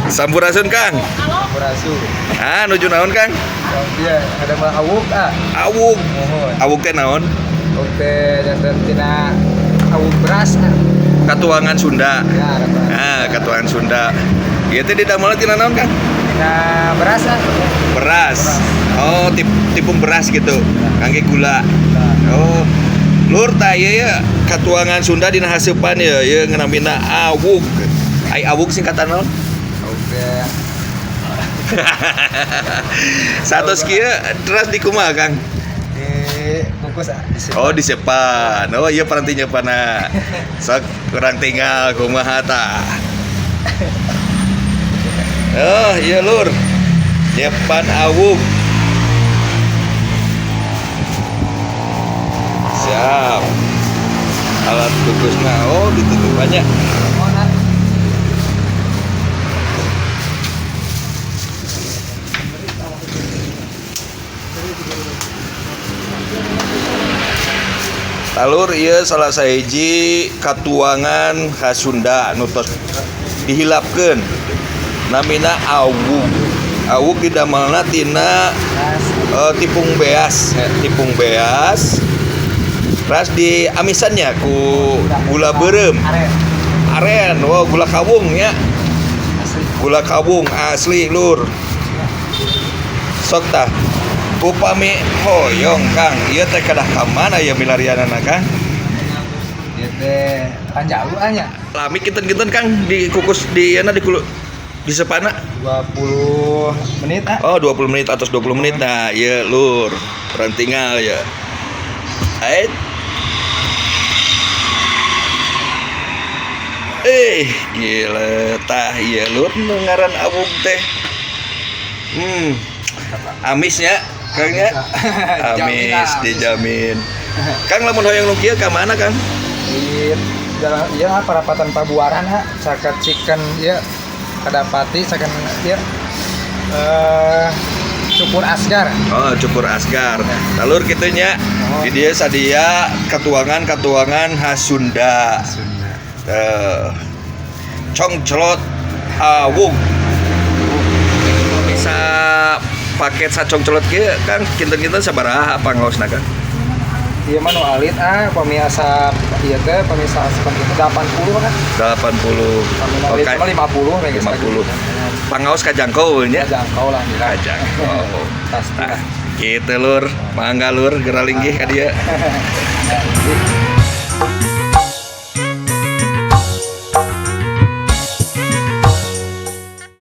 Sampurasun Kang. Sampurasun. Ah, nuju naon Kang? Iya, ada mah awuk ah. Awuk. Mohon. Awuk teh naon? Awuk teh janten tina awuk beras ah. Katuangan Sunda. Ya, katuangan. Ah, katuangan Sunda. Ieu teh didamel tina naon Kang? Tina beras ah. Beras. Oh, tipung beras gitu. Kangge gula. Oh. Lur tah ieu ya katuangan Sunda dina haseupan ya, ieu ngeunamina awuk. Ai awuk singkatan naon? Awuk teh Satos kieu teras di kumaha Kang? Dikukus ah, disepan. Oh, disepan. Oh, iya paranti nyepana. Sok kurang tinggal kumaha tah. Oh, iya lur. Nyepan awuk. Siap. Alat kukusna oh ditutup banyak. Mohon ah. Talur ieu salah sahiji katuangan khas Sunda nu tos dihilapkeun. Namina awuk. Awuk didamelna tina Beras. Tipung beas, ya, tipung beas. Teras diamisannya ku gula beureum. Aren. Aren, wow gula kawung ya. Asli. Gula kawung asli lur. Sok tah. Upami hoyong Kang, ieu teh kedah ka mana ya milarianana Kang? Ieu teh panjauh ah nya. Lami kinten-kinten Kang dikukus di ieu di kulu di sepana. 20 menit ah. Oh, 20 menit atau 20 menit. Nah, ieu lur. Urang tinggal ya. Ait. Gila tah ieu lur nu ngaran awug teh. Amisnya Kang ya. Amis dijamin. Kang lamun hoyong nu kieu ka mana Kang? Di jalan iya perapatan Pabuaran ha, caket chicken ya Kadapati caket ya Cukur Asgar. Oh, Cukur Asgar. Talur kitu nya. Oh. Di dieu sadia katuangan-katuangan khas Sunda. Sunda. Congcelot awug. Bisa paket sacongcelot kieu Kang kinten-kinten sabaraha pangaosna Kang? Ieu mah nu alit ah, pamiasa ieu teh pamiasa seperti 80 kan. 80. Pami nu alit Oke. mah 50 kayak gitu. 50. Pangaos kajangkau nya. Kajangkau lah gila. Kajangkau. Pasti Nah, lah. kitu lur, mangga lur geura linggih ka dieu. Nah, jadi